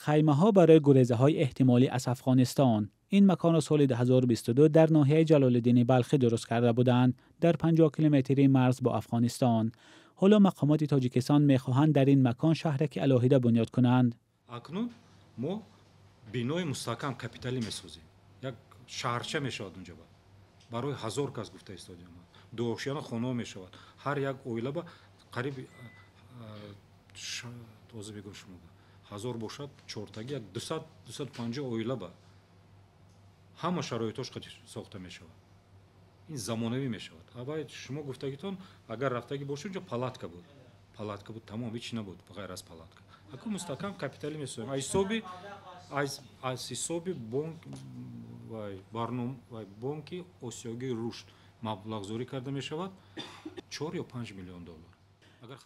Хаймаҳо барои гурезаҳои эҳтимолӣ аз Афғонистон. Ин маконро соли 2022 дар ноҳияи Ҷалолиддини Балхӣ дуруст карда буданд, дар 50 километрии марз бо Афғонистон. Ҳоло мақомоти Тоҷикистон мехоҳанд дар ин макон шаҳраки алоҳида бунёд кунанд. Акнун мо бинои мустаҳкам капиталӣ месозем. Як шаҳрча мешавад унҷа барои 1000 кас, гуфта истодем. Дуошиёна хонаҳо мешавад. Ҳар як оила ба қариб, тоза бигӯм, шумо 1000 бошад, чортаги, як 200, 250 оила ба ҳама шароитош сохта мешавад. Ин замонавӣ мешавад. Аввай шумо гуфтагитон, агар рафтагӣ бошед, унҷо палатка буд, палатка буд, тамом, ҳеч набуд ғайр аз палатка. Аку мустаҳкам капиталӣ месозем аз ҳисоби бонк вай барном вай Бонки Осиёгии рушд маблағгузорӣ карда мешавад, 4 ё 5 миллион доллар.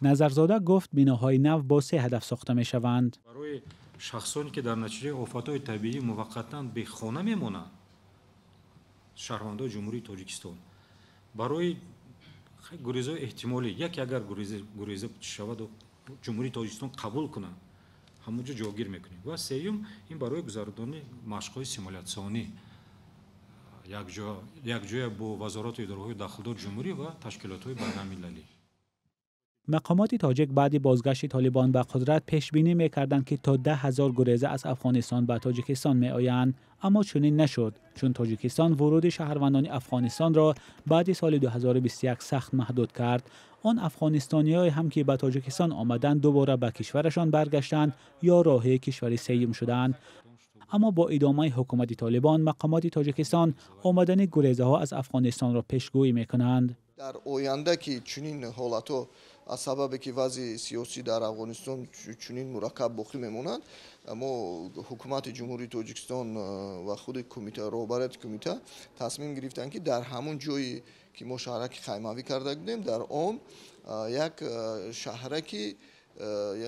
Назарзода гуфт, биноҳои нав бо се ҳадаф сохта мешаванд. Барои шахсоне, ки дар натиҷаи офатҳои табиӣ муваққатан бехона мемонанд, шаҳрвандои Ҷумҳурии Тоҷикистон, барои гурезаҳои эҳтимолӣ, яке агар гуреза шаваду Ҷумҳурии Тоҷикистон қабул кунад, ҳамонҷо ҷойгир мекунем, ва сеюм, ин барои гузаронидани машқҳои симулятсионӣ якҷоя бо вазорату идораҳои дахлдори ҷумҳурӣ ва ташкилотҳои байналмилалӣ. Мақомоти тоҷик баъди бозгашти Толибон ба қудрат пешбинӣ мекарданд, ки то 10 000 гуреза аз Афғонистон ба Тоҷикистон меоянд, аммо чунин нашуд, чун Тоҷикистон вуруди шаҳрвандони Афғонистонро баъди соли 2021 сахт маҳдуд кард. Он афғонистониҳое ҳам, ки ба Тоҷикистон омаданд, дубора ба кишварашон баргаштанд ё роҳии кишвари сеюм шуданд. Аммо бо идомаи ҳукумати Толибон, мақомоти Тоҷикистон омадани гурезаҳо аз Афғонистонро пешгӯӣ мекунанд. Дар оянда ки чунин ҳолатҳо аз сабабе ки вазъи сиёсӣ дар Афғонистон чунин мураккаб боқӣ мемонад, мо, ҳукумати Ҷумҳурии Тоҷикистон ва худи кумита, роҳбарияти кумита тасмим гирифтанд, ки дар ҳамон ҷое, ки мо шаҳраки хаймавӣ карда будем, дар он як шаҳраки,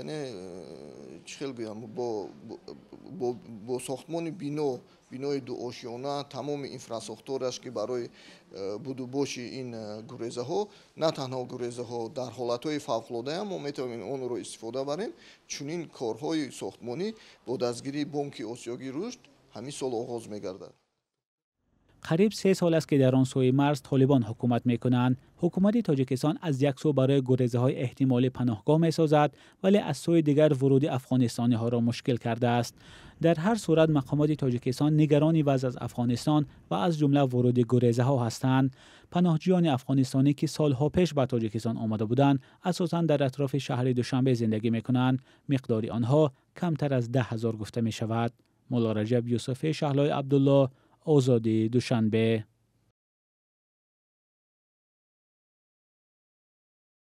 яъне чӣ хел гӯям, бо сохтмони бино, бинои дуошёна, тамоми инфрасохтораш, ки барои будубоши ин гурезаҳо, на танҳо гурезаҳо, дар ҳолатҳои фавқулодаам мо метавонем онро истифода барем, чунин корҳои сохтмонӣ бо дастгирии Бонки Осиёгии рушд ҳамин сол оғоз мегардад. Қариб 3 сол аст, ки дар он сӯи марз Толибон ҳукумат мекунанд. Ҳукумати Тоҷикистон аз як сӯ барои гурезаҳои эҳтимолӣ паноҳгоҳ месозад, вале аз сӯи дигар вуруди афғонистониҳоро мушкил кардааст. Дар ҳар сурат, мақомоти Тоҷикистон нигарони вазъ аз Афғонистон ва аз ҷумла вуруди гурезаҳо ҳастанд. Паноҳҷӯёни афғонистонӣ, ки солҳо пеш ба Тоҷикистон омада буданд, асосан дар атрофи шаҳри Душанбе зиндагӣ мекунанд. Миқдори онҳо камтар аз 10 000 гуфта мешавад. Мулло Раҷаб Юсуфӣ, Шаҳлои Абдулло, Озодӣ, Душанбе.